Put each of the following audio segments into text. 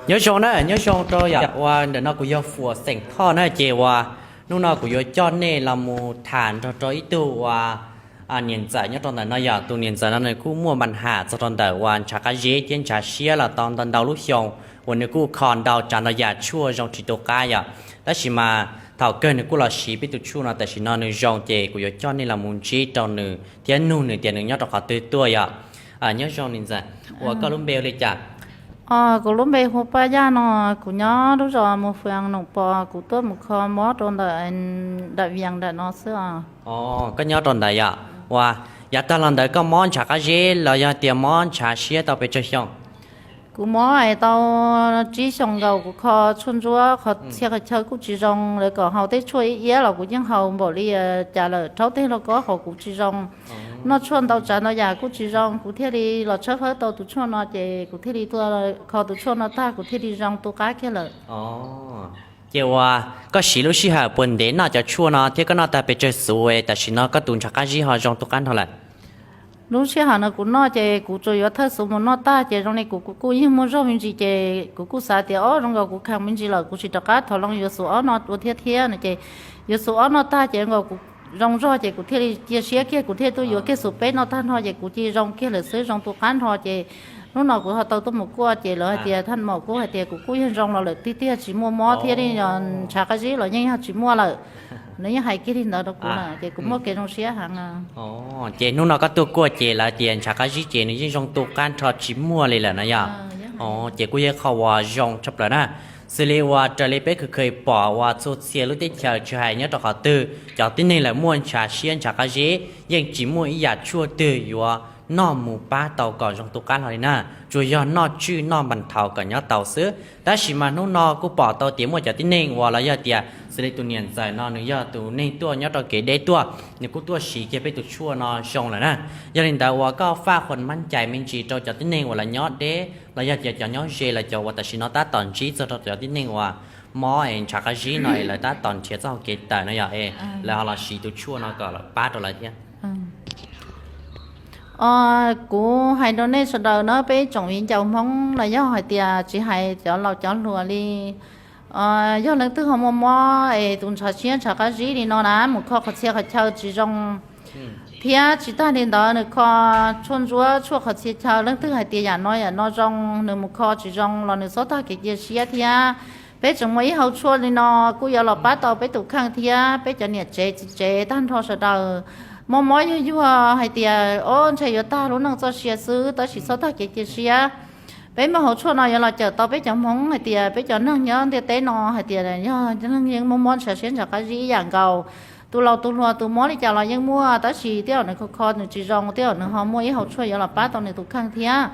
Nyob zoo na, nyob zoo rau yam uas ntawm no kuv yog Fuam xeem Thoj na, ces uas hnub no kuv yuav coj nej los mus tham nrog rau ib tug uas niam ntxawm nyob rau ntawm no yom. Tus niam ntxawm no nws kuj muaj npa ham txog rau ntawm uas ntshav qab zib thiab ntshav siab los tau ntau ntau lub xyoo uas nws kuj kho ntau tsav ntau yam tshuaj zoo tsis tu qab yom. Tab sis mas thaum kawg nws kuj los siv peb tus tshuaj no, tam sim no nws zoo ces kuv yuav coj nej los mus ntsib rau nws thiab nug nws tias nws nyob rau qhov twg tuaj yom. Nyob zoo niam ntxawm, uas koj lub npe hu li cas? Kuv lub npe hu Paj Yaj no, kuv nyob lub zos Mus Fwm Noom Pov, kuv tuaj mus kho mob rau ntawm Dam Vias nram no xwb os. Koj nyob rau ntawd yom? Uas yav tag los ntawd koj mob ntshav qab zib los yog tias mob ntshav siab tau pes tsawg xyoo? Kuv mob tau tsib xyoos nkaus, kuv kho tshuaj ntsuab, kho txhia qhov chaw kuj tsis zoo, lawv kom haus tej tshuaj ib iab los kuv yeej haus npaum li cas lawm, rhaub tej lauj kaub hauv kuv tsis zoo, noj tshuaj ntau tsav ntau yam kuj tsis zoo, kuv thiaj li los tshawb fawb tau tus tshuaj no ces kuv thiaj li tuaj kho tus tshuaj no tag kuv thiaj li zoo tu qab kiag lawm. Ces uas koj siv lub sij hawm puas ntev noj cov tshuaj no thiab koj noj tag pes tsawg xub es tam sim no koj tus ntshav qab zib ho zoo tu qab nrho lawm? Lub sij hawm no kuv noj ces kuv tsuas yuav thawj xub mus noj tag ces zoo li kuv kuj yeej muaj zog me ntsis ces kuv kuj xav tias o zoo nkaus kuv kheev me ntsis lawm, kuv tsis rov qab thov loo yuav xub ob no ua thiab thiab no ces yuav xub ob noj tag ces nkaus kuv zoo zog ces kuv thiaj li cia siab kiag, kuv thiaj tuaj yuav kiag xub peb noj tag nrho ces kuv cia zoo kiag lawm xwb, zoo tu qab nrho ces hnub no kuv ho tau tuaj mus kuaj ces lawv hais tias thaj maum kuj hais tias kuv kuj yog zoo los lawm tiag tiag, tsis muaj mob thiab li, ntshav qab zib los yeej yog tsis muaj lawm. Nws yeej hais kiag li ntawd rau kuv na ces kuv muaj kev zoo siab heev. Ces hnub no koj tuaj kuaj ces lawv tias ntshav qab zib ces nws yeej zoo tu qab nrho tsis muaj li lawm no yom? Ces kuj yog qhov uas zoo tshaj plaws na. Xws li uas raws li peb kheev pom uas txhua txhia lub teb chaws tsis hais nyob rau qhov twg, cov tib neeg lawv muaj ntshav siab ntshav qab zib yeej tsis muaj ib yam tshuaj twg yuav noj mus pab tau kom zoo tu qab hlo li na, tsuas yog noj tswj noj npas thaus kom nyob tau xwb. Tab sis mas hnub no kuj pom tau tias muaj cov tib neeg uas los yog tias xws li tus niam ntxawm no nws yog tus neeg tuaj nyob rau kev deb tuaj, nws kuj tuaj siv kiag peb tus tshuaj no zoo lawm na. Yog li ntawd uas koj faj qhuas mab cais me ntsis rau cov tib neeg uas lawv nyob deb los yog tias cov nyob ze los cov uas tam sim no tab tom ntsib txog rau cov tib neeg uas mob es ntshav qab zib no es lawv tab tom nrhiav txoj hau kev tawm no yog es lawv ho los siv tus tshuaj no kom pab rau lawv thiab. Kuv hais rau nej sawv daws na, peb tsoom viv ncaus Hmoob los yog hais tias tsis hais cov laus cov hluas li, yog leej twg ho muaj mob es tus ntshav siab ntshav qab zib li no na, mus kho qhov txhia qhov chaw tsis zoo, thiab tsis tag li ntawd nws kho tshuaj ntsuab tshuaj qhov txhia chaw, leej twg hais tias yam no yam no zoo, nws mus kho tsis zoo los nws txhob tag kev cia siab thiab. Peb tseem muaj ib hau tshuaj li no kuj yuav los pab tau peb tus kheej thiab peb cov niam tsev txiv tsev tag nrho sawv daws. Mob mob yuag yuag hais tias o ntshe yuav tag lub neej txoj sia xwb, tab sis txhob tag kev cia siab. Peb muaj hauv tshuaj no yuav los cawm tau peb cov Hmoob hais tias peb cov neeg nyob ntiaj teb no hais tias yog neeg yeej muaj mob ntshav siab ntshav qab zib ib yam nkaus. Tus laus tus hluas tus mob li cas los yeej muaj, tab sis tej zaum nws kho kho nws tsis zoo, tej zaum nws ho muaj ib hauv tshuaj yuav los pab tau nws tus kheej thiab.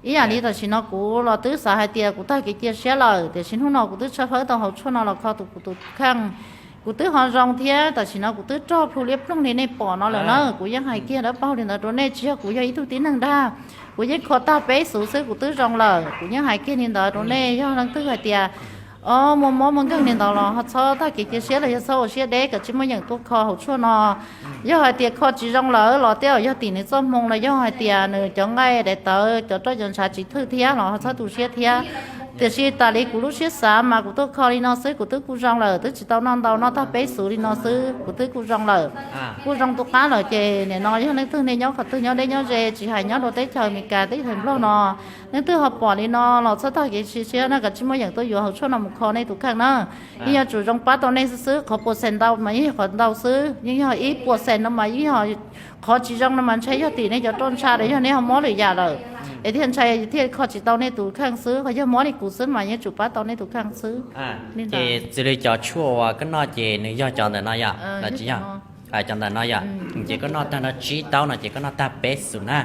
Ib yam li tam sim no kuv los twb xav hais tias kuv tag kev cia siab lawm, tiam sis hnub no kuv twb tshawb fawb tau hauv tshuaj no los kho tus kuv tus kheej, kuv twb ho zoo thiab. Tam sim no kuv twb rog plhu liab ploog li nej pom no lawm na. Kuv yeej hais kiag dawb paug li ntawd rau nej, tsis yog kuv yog ib tug tib neeg dag, kuv yeej kho tag peb xuv xwb kuv twb zoo lawm. Kuv yeej hais kiag li ntawd rau nej, yog leej twg hais tias o muaj mob muaj nkeeg li ntawd los ho txhob tag kev cia siab los yog txhob ua siab deb, kom tsis muaj yeem tuaj kho hauv tshuaj no. Yog hais tias kho tsis zoo lawm los tej zaum yog tim nws txoj hmoo los yog hais tias nws cov nqaij daim tawv cov roj cov ntshav tsis thwj thiab los ho txhob tu siab thiab. Tiam sis tas li kuv lub siab xav mas kuv tuaj kho li no xwb kuv twb kuj zoo lawm, twb tsis tau noj ntau, noj tag peb xuv li no xwb kuv twb kuj zoo lawm, kuj zoo tu qab lawm. Ces nim no yog leej twg nej nyob qhov twg nyob deb nyob ze, tsis hais nyob rau teb chaws Amelikas teb chaws Nplog no, leej twg ho pom li no los txhob tag kev cia siab na, kom tsis muaj yeem tuaj yuav hauv tshuaj no mus kho nej tus kheej na. Yeej yuav tsum zoo pab tau nej xwb xwb, qhov puas xees ntau mas yeej yog qhov ntau xwb, yeej yog ib puas xees no mas yeej yog qhov tsis zoo no mas ntshai yog tim nej cov roj ntsha los yog nej ho mob lwm yam lawm, es thiaj ntshai thiaj kho tsis tau nej tus kheej xwb. Ho yog mob li kuv xwb mas yeej tsum pab tau nej tus kheej xwb. Ces xws li cov tshuaj uas koj noj ces nws yog cov ntawm no yom los tsis yog? Cov ntawm no yom. Ces koj noj tag no tsib taub no ces koj noj tag peb xuv na.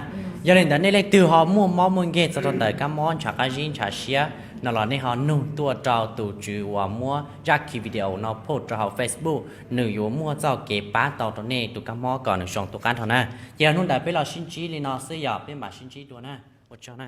Yog li ntawd nej leej twg ho muaj mob muaj nkeeg txog rau ntawm kab mob ntshav qab zib ntshav siab no los nej ho nug tuaj rau tus tswv uas muab zaj khi video no post rau hauv Facebook, nws yuav muaj txoj kev pab tau rau nej tus kab mob kom nws zoo tu qab nrho na. Ces yog hnub ntawd peb los sib ntsib li no xwb, yog peb mam sib ntsib dua na. Ua tsaug na.